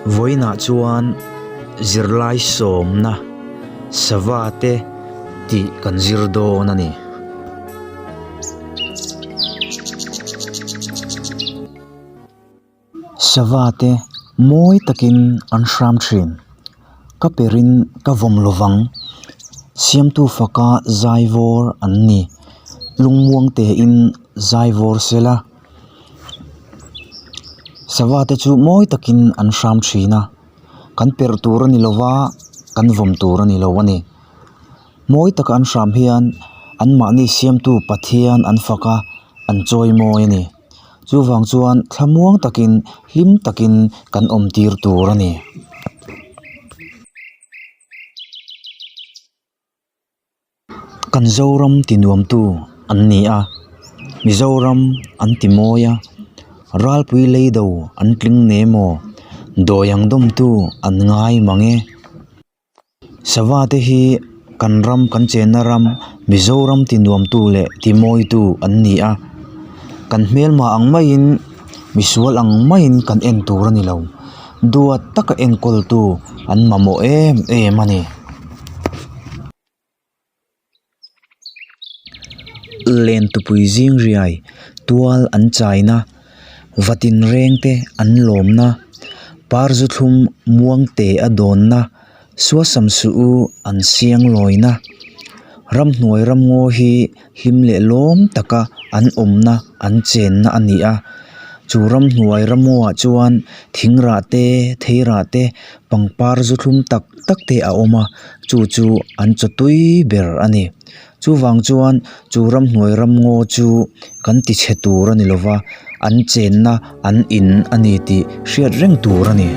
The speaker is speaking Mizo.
Vawiinah chuan zirlai sawmna sava te tih kan zir dawn a ni. Sava te mawi takin an hram thin. Ka perin ka vawm lovang. Siamtu faka zaivawr an ni. Lungmuang tein zaivawr sela. Sava te chu mawi takin an hram thin a. Kan perh tur a ni lova, kan vawm tur a ni lo a ni. Mawi taka an hram hian anmahni siamtu Pathian an fak a, an chawi mawi a ni. Chuvang chuan thlamuang takin hlim takin kan awm tir tur a ni. Kan Zoram ti nuamtu an ni a, Mizoram an ti mawi a, Ralpui leido an tling ne maw, dawi ang dawmtu an ngai mang e. Sava te hi kan ram kan chenna ram Mizoram ti nuamtu leh ti mawitu an ni a, kan hmelma ang maiin misual ang maiin kan en tur a ni lo, duat taka enkawltu an mamawh em em a ni. Lentupui zing riai tual an chaina vatin reng te an lawmna par zu thlum muang te a dawnna suasam suh u an siang lawina ramhnuai ramngaw hi hlim leh lawm taka an awmna an chenna a ni a chu ramhnuai ramngaw ah chuan thing rah te thei rah te pangpar zu thlum tak tak te a awm a chu chu an chaw tui ber a ni chuvang chuan chu ramhnuai ramngaw chu kan ti chhe tur a ni lova an chenna an in a ni tih hriat reng tur a ni.